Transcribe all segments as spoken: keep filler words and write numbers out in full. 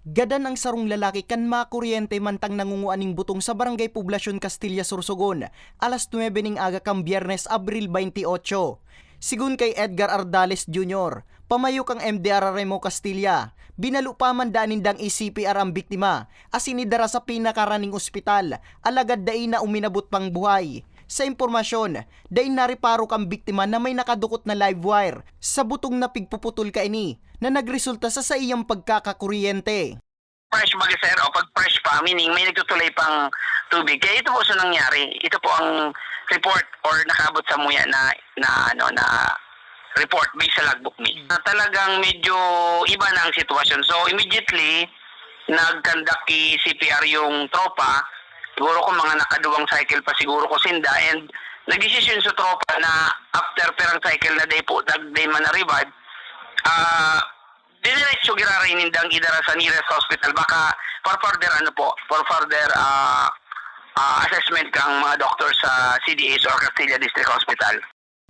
Gadan ang sarong lalaki kan makuryente mantang nangungua ning butong sa Barangay Poblacion, Castilla, Sorsogon, alas nuebe ning aga kan Biyernes, Abril twenty-eight. Sigon kay Edgar Ardales Junior, pamayo kan M D R Remo Castilla, binalo pa man daan nindang i-C P R ang biktima, asin idara sa pinakaraning ospital, alagad dai na uminabot pang buhay. Sa impormasyon, dai nareparo kan biktima na may nakadukot na live wire sa butong na pigpuputol kaini na nagresulta sa saiyang pagkakakuryente. Fresh baga, sir, o pag fresh pa, meaning may nagtutulay pang tubig. Kaya ito po sa nangyari. Ito po ang report or nakaabot sa muya na, na, ano, na report based sa logbook mi. Na talagang medyo iba na ang sitwasyon. So, immediately, nag-conduct i-C P R yung tropa. Siguro kung mga nakaduwang cycle pa siguro ko sinda. And nagdesisyon sa tropa na after perang cycle na day po, nag-, day man na-revive, ah, diniretso giraray nindang idara sa nearest hospital. Baka for further, ano po, for further, ah, ah, assessment kang mga doktor sa C D H or Castilla District Hospital.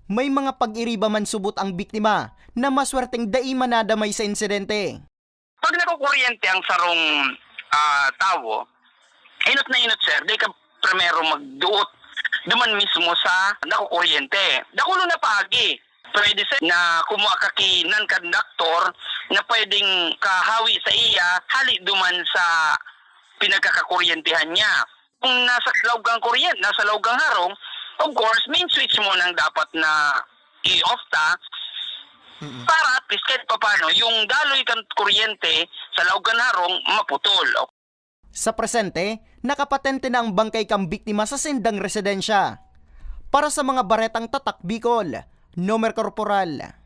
May mga pag-iriba man subot ang biktima na maswerteng dai man nadamay sa insidente. Pag nakukuryente ang sarong, ah, tawo, inot na inot, sir, di ka primero magduot duman mismo sa nakukuryente. Dakulo na paagi. Pwede, sir, na kumuha ka ki non-conductor na pwedeng kahawi sa iya, hali duman sa pinagkakakuryentehan niya. Kung nasa laog kang kuryente, nasa laog kang harong, of course, main switch mo nang dapat na i-off ta, para at least kahit papano, yung daloy kan kuryente sa laog kan harong, maputol. Sa presente, nakapatente na ang bangkay kan biktima sa sindang residensya. Para sa mga baretang Tatak Bicol, Nomer Corporal.